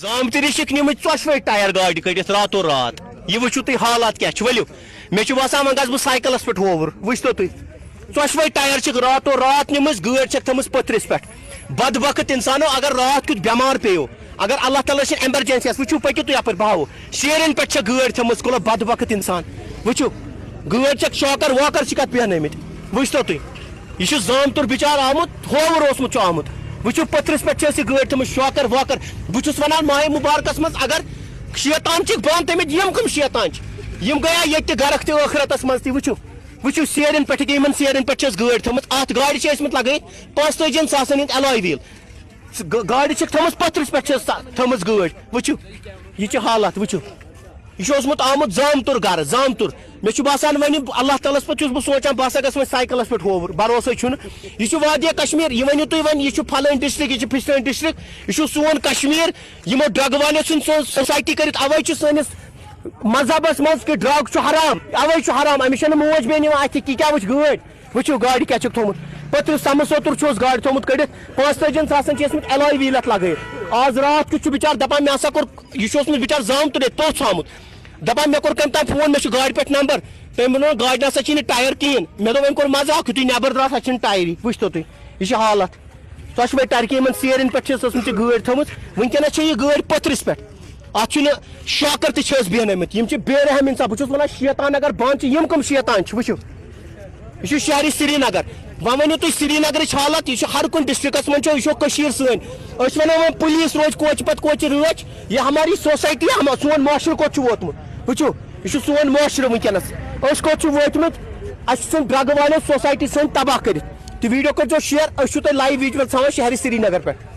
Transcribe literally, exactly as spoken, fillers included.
گامتٕرۍ چھِکھ نِمٕتۍ ژۄشوَے ٹایَر گاڑِ کٔڑِتھ راتو رات۔ یہِ وٕچھِو تُہۍ حالات کیٛاہ چھِ۔ ؤلِو، مےٚ چھُ باسان وۄنۍ گژھٕ بہٕ سایکَلَس پٮ۪ٹھ ہووُر۔ وٕچھتو تُہۍ، ژۄشوَے ٹایَر چھِکھ راتو رات نِمٕژ، گٲڑۍ چھَکھ تھٲومٕژ پٔتھرِس پٮ۪ٹھ۔ بدبخت اِنسانو، اگر راتھ کیُتھ بٮ۪مار پیٚیو، اگر اللہ تعالیٰ سٕنٛز ایمرجنسی آسہِ، وٕچھِو، پٔکِو تُہۍ یَپٲرۍ، بہٕ ہاوو۔ شیرٮ۪ن پٮ۪ٹھ چھےٚ گٲڑۍ تھٲومٕژ، کوٗتاہ بدبخت اِنسان۔ وٕچھِو، گٲڑۍ چھَکھ شاکَر واکَر چھِکھ اَتھ بیٚہنٲومٕتۍ۔ وٕچھتو تُہۍ، یہِ چھُ زامتُر بِچار آمُت، ہووُر اوسمُت چھُ آمُت۔ وٕچھِو، پٔتھرِس پٮ۪ٹھ چھِ اَسہِ یہِ گٲڑۍ تھٲومٕژ شاکَر واکَر۔ بہٕ چھُس وَنان، ماہِ مُبارکَس منٛز اگر شیطان چھِکھ بنٛد تھٲومٕتۍ، یِم کٕم شیطان چھِ؟ یِم گٔیا ییٚتہِ تہِ گَرَکھ تہِ ٲخرَتَس منٛز تہِ۔ وٕچھِو، وٕچھِو، سیرٮ۪ن پٮ۪ٹھ یِمَن سیرٮ۪ن پٮ۪ٹھ چھِ اَسہِ گٲڑۍ تھٲومٕژ۔ اَتھ گاڑِ چھِ ٲسۍمٕتۍ لَگٲیِتھ پانٛژتٲجِہَن ساسَن ہِنٛدۍ alloy wheel۔ سُہ گٲ-، گاڑِ چھِکھ تھٲومٕژ پٔتھرِس پٮ۪ٹھ چھِ سا-، تھٲومٕژ گٲڑۍ۔ وٕچھِو، یہِ چھِ حالت، وٕچھِو۔ یہِ چھُ اوسمُت آمُت زامتُر گَرٕ، زامتُر۔ مےٚ چھُ باسان وۄنۍ اللہ تعالیٰ ہَس پٮ۪ٹھ چھُس بہٕ سونٛچان، بہٕ ہسا گژھٕ وۄنۍ سایکَلَس پٮ۪ٹھ ہووُر، بروسَے چھُنہٕ۔ یہِ چھُ وادی کشمیر، یہِ ؤنِو تُہۍ وۄنۍ، یہِ چھُ فلٲنۍ district، یہِ چھُ فِستٲنۍ district، یہِ چھُ سون کشمیر۔ یِمو drug والیو ژھٕنۍ سٲنۍ society کٔرِتھ، اَوَے چھُ سٲنِس مذہبَس منٛز کہِ drug چھُ حرام، اَوَے چھُ حرام۔ أمِس چھَنہٕ موج بیٚنہِ یِوان اَتھِ کہِ کیٛاہ وٕچھ گٲڑۍ۔ وٕچھِو گاڑِ کیٛاہ چھُکھ تھوٚمُت۔ پٔترِ سَمہٕ سوتُر چھُ اوس گاڑِ تھوٚمُت کٔڑِتھ، پانٛژتٲجِہَن ساسَن چھِ ٲسمٕتۍ alloy wheel اَتھ لَگٲیِتھ۔ آز راتھ کیُتھ چھُ بِچار دَپان، مےٚ ہسا کوٚر، یہِ چھُ اوسمُت بِچار زامتُر ییٚتہِ پوٚژھ آمُت۔ دَپان، مےٚ کوٚر کٔمۍ تام فون، مےٚ چھُ گاڑِ پٮ۪ٹھ number۔ تٔمۍ ووٚن، گاڑِ نہ سا چھِنہٕ ٹایَر کِہیٖنۍ۔ مےٚ دوٚپ، أمۍ کوٚر مزاق، یُتھُے نٮ۪بَر درٛاو، سۄ چھِنہٕ ٹایَرٕے۔ وٕچھتو تُہۍ، یہِ چھِ حالت۔ ژۄشوَے ٹرکہِ یِمَن سیرٮ۪ن پٮ۪ٹھ چھِ ٲسمٕژ یہِ گٲڑۍ تھٲومٕژ، وٕنکیٚنَس چھِ یہِ گٲڑۍ پٔتھرِس پٮ۪ٹھ۔ اَتھ چھُنہٕ شاکَر تہِ چھِ أسۍ بیٚہنٲومٕتۍ۔ یِم چھِ بے رحم اِنسان۔ بہٕ چھُس وَنان، شیطان اگر بنٛد چھِ، یِم کٕم شیطان چھِ؟ وٕچھِو، یہِ چھُ شہرِ سرینگر۔ وۄنۍ ؤنِو تُہۍ، سرینگرٕچ حالت، یہِ چھُ ہر کُنہِ districtس منٛز چھُ، یہِ چھُ کٔشیٖر سٲنۍ۔ أسۍ وَنو وۄنۍ، پُلیٖس روزِ کوچہِ پَتہٕ کوچہِ رٲچھ، یہِ ہماری society، ہم-، سون معاشرٕ کوٚت چھُ ووتمُت؟ وٕچھِو، یہِ چھُ سون معاشرٕ وٕنکیٚنَس۔ أسۍ کوٚت چھِ وٲتمٕتۍ؟ اَسہِ ژھٕن drug والیو society سٲنۍ تباہ کٔرِتھ۔ تہٕ video کٔرۍزیو share، أسۍ چھِو تۄہہِ live visual تھاوان شہرِ سرینگر پٮ۪ٹھ۔